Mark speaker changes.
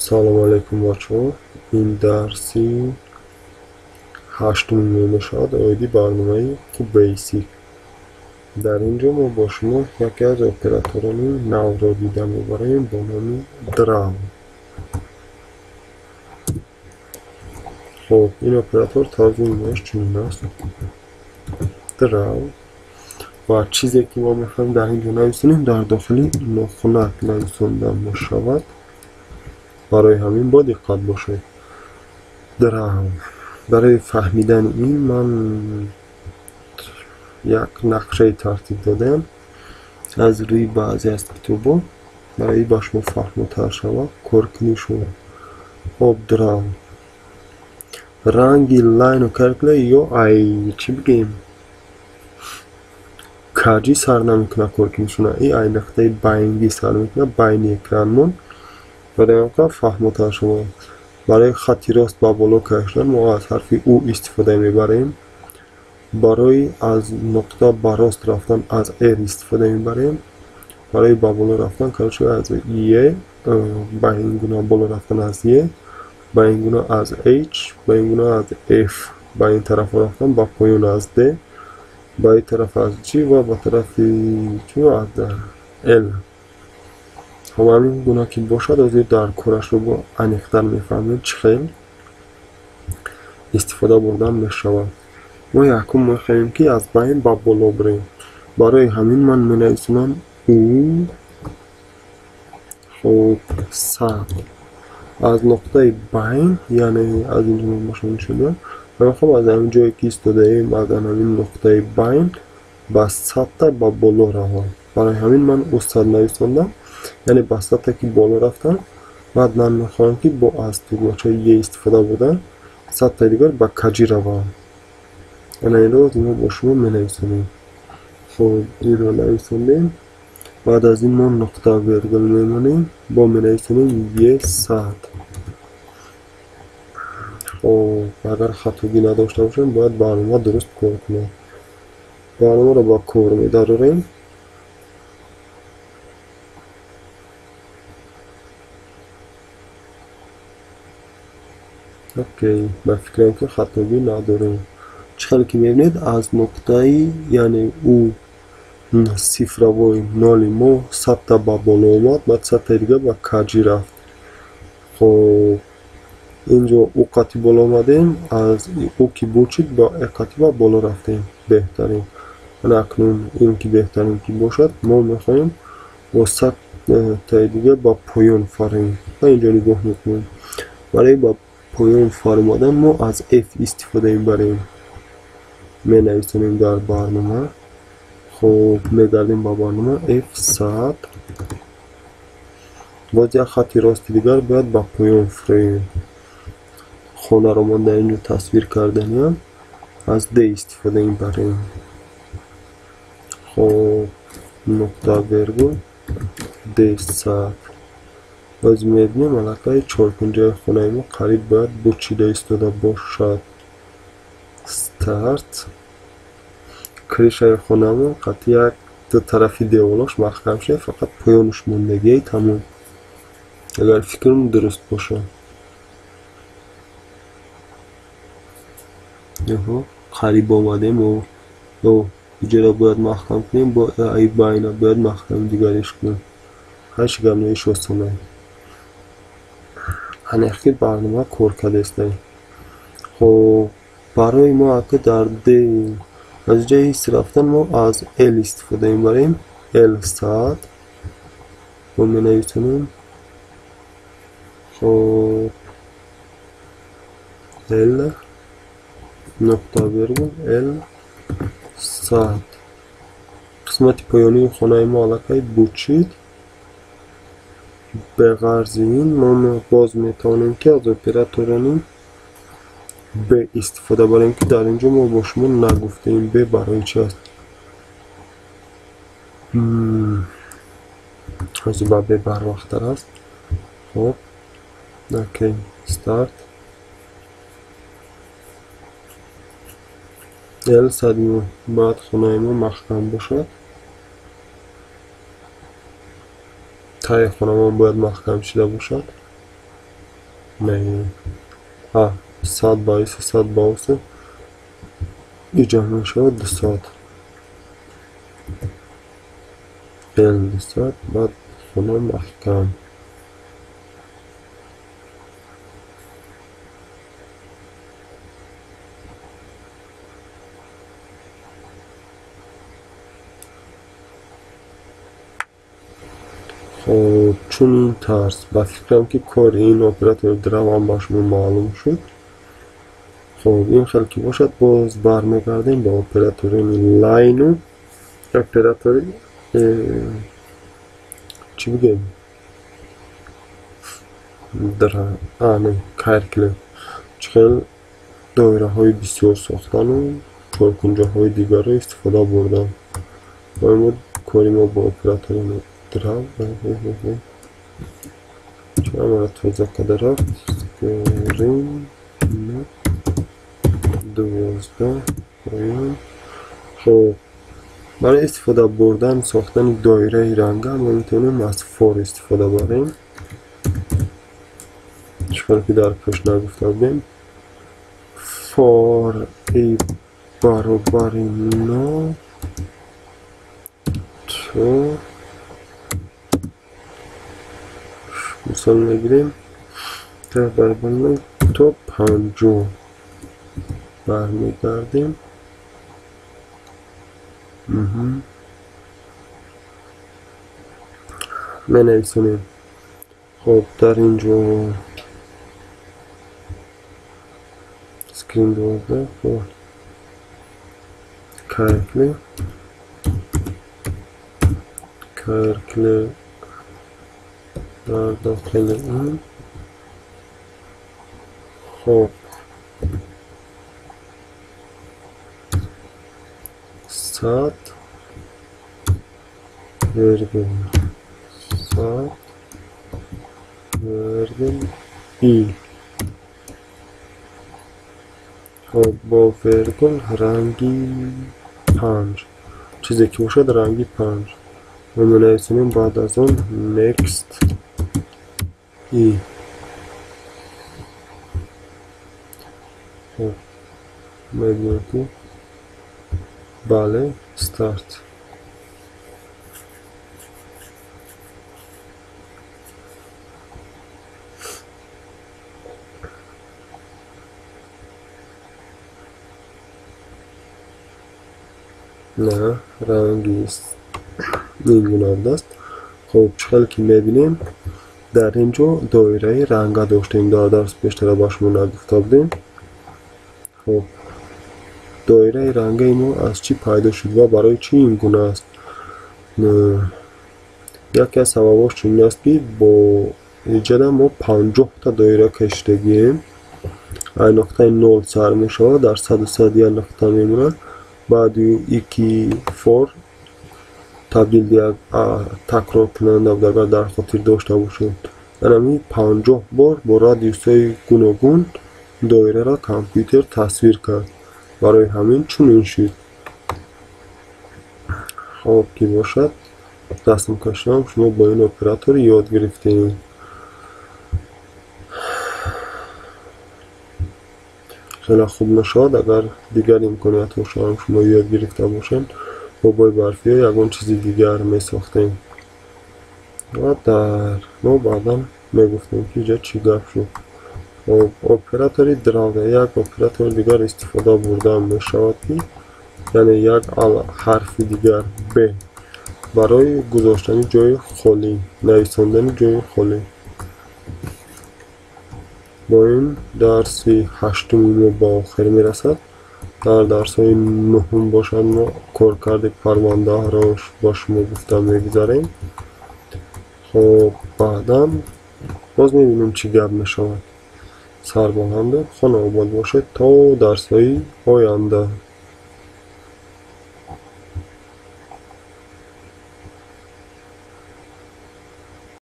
Speaker 1: Салом алейкум бачаҳо. Ин дарси ҳаштуми мо мешавад оиди барномаи QBasic. Дар ин ҷо мо бо шумо яке аз операторони навро дида мебарем бо номи Draw. Хоб, ин оператор тарзи умумиаш чунин аст. Draw ва чизе ки мо мехоҳем дар ин ҷо нависонем дар дохили нохунак нависонда мешавад. Барои ҳамин бо диққат бошед. Draw. Барои фаҳмидани ин ман як нақшаи тартиб додам аз рӯи баъзе аз китобҳо барои ба шумо фаҳмотар шавад коркунӣ шуд. Хоб, Draw. Ранги line calculate ё ай чӣ бигем? Каҷӣ сар намекунад коркунишона. И ай нуқтаи байнгӣ сар мекунад байни экранмон. Барои он қадр фаҳмотар шавад. Барои хатти рост ба боло кашидан мо аз ҳарфи У истифода мебарем. Барои аз нуқта ба рост рафтан аз R истифода мебарем. Барои ба боло рафтан короче аз Е, ба ин гуна боло рафтан аз Е, ба ин гуна аз H, ба ин гуна аз F, ба ин тараф рафтан ба поён аз D, ба ин тараф аз G ва ба тарафи чӣ аз L. Хоб, ҳамин гуна ки бошад, ҳозир дар корашро бо аниқтар мефаҳмем чӣ хел истифода бурдан мешавад. Мо якум мехоҳем ки аз байн ба боло бирем. Барои ҳамин ман менависонам У, хоб, сад. Аз нуқтаи байн, яъне аз ин ҷо мо шумо нишон додам, ман мехоҳам аз ҳамин ҷое ки истодаем, аз ҳамин нуқтаи байн ба садта ба боло равам. Барои ҳамин ман У сад нависондам, яъне ба садта ки боло рафтам, баъд ман мехоҳам ки бо аз тугмачаи Е истифода бурдан садтаи дигар ба каҷӣ равам. Ана инро мо бо шумо менависонем. Хоб, инро нависондем. Баъд аз ин мо нуқта вергул мемонем, бо менависонем Е сад. Хоб, агар хатогӣ надошта бошем, бояд барнома дуруст кор кунад. Барномаро ба кор медарорем. Окей, ба фикрам ки хатогӣ надорем. Чӣ хеле ки мебинед, аз нуқтаи, яъне У цифровой ноли мо садта ба боло омад, баъд садтаи дигар ба каҷӣ рафт. Хоб, инҷо У қати боло омадем, аз У ки бучид ба Э қати ба боло рафтем. Беҳтарин. Ана акнун ин ки беҳтарин ки бошад, мо мехоҳем бо садтаи дигар ба поён фарем. Ба инҷо нигоҳ мекунем. Барои ба поён фаромадан мо аз F истифода мебарем. Менависонем дар барнома. Хоб, мегардем ба барнома F сад. Боз як хатти рости дигар бояд ба поён фуроем. Хонаро мо дар инҷо тасвир карданиям, аз D истифода мебарем. Хоб, нуқта вергул D сад. Боз мебинем аллакай чоркунҷаи хонаи мо қариб бояд бучида истода бошад. Старт. Кришаи хонамон қатъи як ду тарафи деволош маҳкам шуда, фақат поёнаш мондагиай тамом. Агар фикрам дуруст бошад. Аҳо, қариб омадем. О, иҷора бояд маҳкам кунем, бо ай байна бояд маҳкам дигариш кунем. Ҳар чӣ гап неиш осонай. Аниқ ки барнома кор кардааст. Хоб, барои мо ака дар D аз ҷои ҳисс рафтан мо аз L истифода мебарем. L сад мо менависонем. Хоб, L нуқта вергул L сад. Қисмати поёнии хонаи мо аллакай бучид. Ба ғарзи ин мо боз метавонем ки аз операторони Б истифода барем, ки дар инҷо мо бо шумо нагуфтем Б барои чи аст. Ҳозир ба Б барвақттар аст. Хоб, окей, старт. L сад бояд хонаи мо маҳкам бошад. Таи хонамон бояд маҳкам шуда бошад. Не, 100 ба 100, 100 ба 100 иҷа мешавад 200. 200, баъд хона маҳкам. Хоб, чунин тарз ба фикрам, ки кори ин оператори draw ҳам ба шумо маълум шуд. Хоб, ин хел ки бошад, боз бармегардем ба оператори line у оператори чӣ бигӯем, не, circle, чӣ хел доираҳои бисёр сохтану чоркунҷаҳои дигарро истифода бурдан. Мо кори мо бо оператори draw. Чаро мара тоза карда рафт? Screen 12 поён. Хоб, барои истифода бурдан сохтани доираи ранга мо метавонем аз for истифода барем. Чӣ ки дар пеш нагуфта будем, for i баробари 0 то, мисол мегирем, та баробари 0 то 50 бармегардем. Менависонем. Хоб, дар ин ҷо screen 12, хоб, circle дар дохили ин. Хоб, 100 вергул 100 вергул и. Хоб, бо вергул ранги 5, чизе ки бошад ранги 5 мо менависонем. Баъд аз он next и. Хоб, мебинем, ки бале, старт. На ранги ин гуна будааст. Хоб, чӣ хел ки мебинем, дар ин ҷо доираи ранга доштем, дар дарс пештара ба шумо нагуфта будем. Хоб, доираи рангаи мо аз чӣ пайдо шуд ва барои чӣ ин гуна аст? Яке аз сабабҳош чунин аст, ки бо иҷада мо 50-та доира кашидагием. Ай нуқтаи 0 сар мешавад, дар 100 100 як нуқта мемонад, баъди ики for табдил як такроркунанда буд, агар дар хотир дошта бошед. Анами 50 бор бо радиусҳои гуногун доираро компютер тасвир кард. Барои ҳамин чунин шуд. Хоб ки бошад, расмкашиам шумо бо ин оператор ёд гирифтед. Хеле хуб мешавад, агар дигар имкониятҳоро шумо ёд гирифта бошед, бобои барфиё ягон чизи дигар месохтем ва дар мо баъдан мегуфтем, ки иҷа чӣ гап шуд. Оператори draw як оператори дигар истифода бурда мешавад, ки яъне як ҳарфи дигар б барои гузоштани ҷои холӣ, нависондани ҷои холӣ. Бо ин дарси ҳаштуми мо ба охир мерасад. Дар дарсҳои нуҳум бошад, мо коркарди парвандаҳоро ба шумо гуфта мегузарем. Хоб, баъдан боз мебинем, чӣ гап мешавад. Сарбаланду хонаобод бошед то дарсҳои оянда.